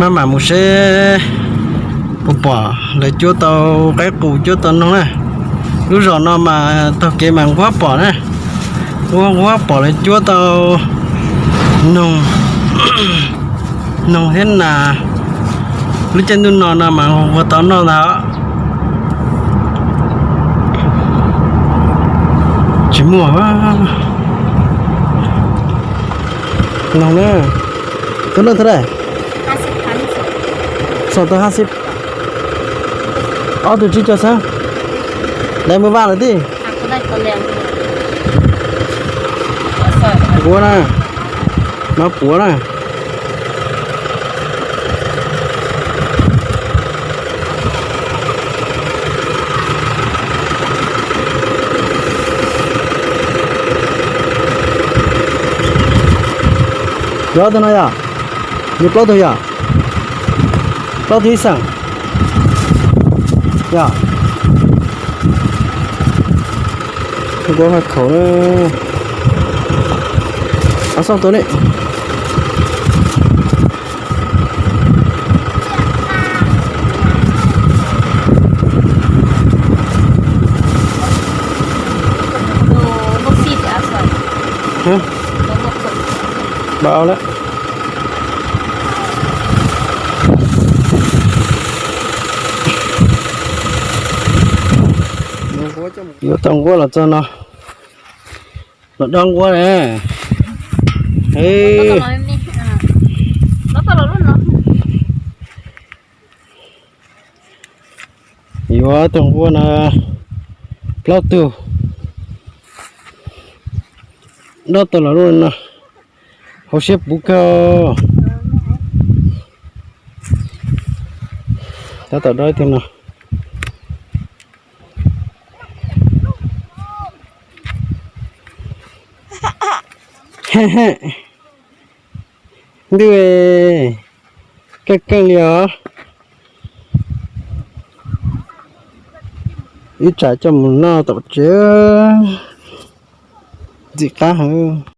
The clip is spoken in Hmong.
Maj mam mus seb puas pom lawv cuab tau qaib qus cuab tau noog na. Lub zos no mas taug kev mas nquag pom na, nquag nquag pom lawv cuab tau noog, noog thiab nas. Lub caij ntuj no no mas nquag tau noj ntag. Tsis muaj noog na. Tus noog thab lawm? Xoom tau ha xib. Ob tug tsib caug xeeb. Lawv mus vaj lawm tij. Nquab na, no puav na. Yog tug no yom? Yog plaub tug yom? Plaub tug ib xeem yom? Nquab ha khaum na. Xoom tus ne. Npau lawm. Yuav tau nquab los txog no, los dob nquab na. Yuav tau nquab no plaub tug, dob tau los lub no, hauv siab puv kawg. Tab tom dob ib tug no. Ntuj, keej keej li os. Ib tsam coj mus noj tom tsev, ntxim qab heev.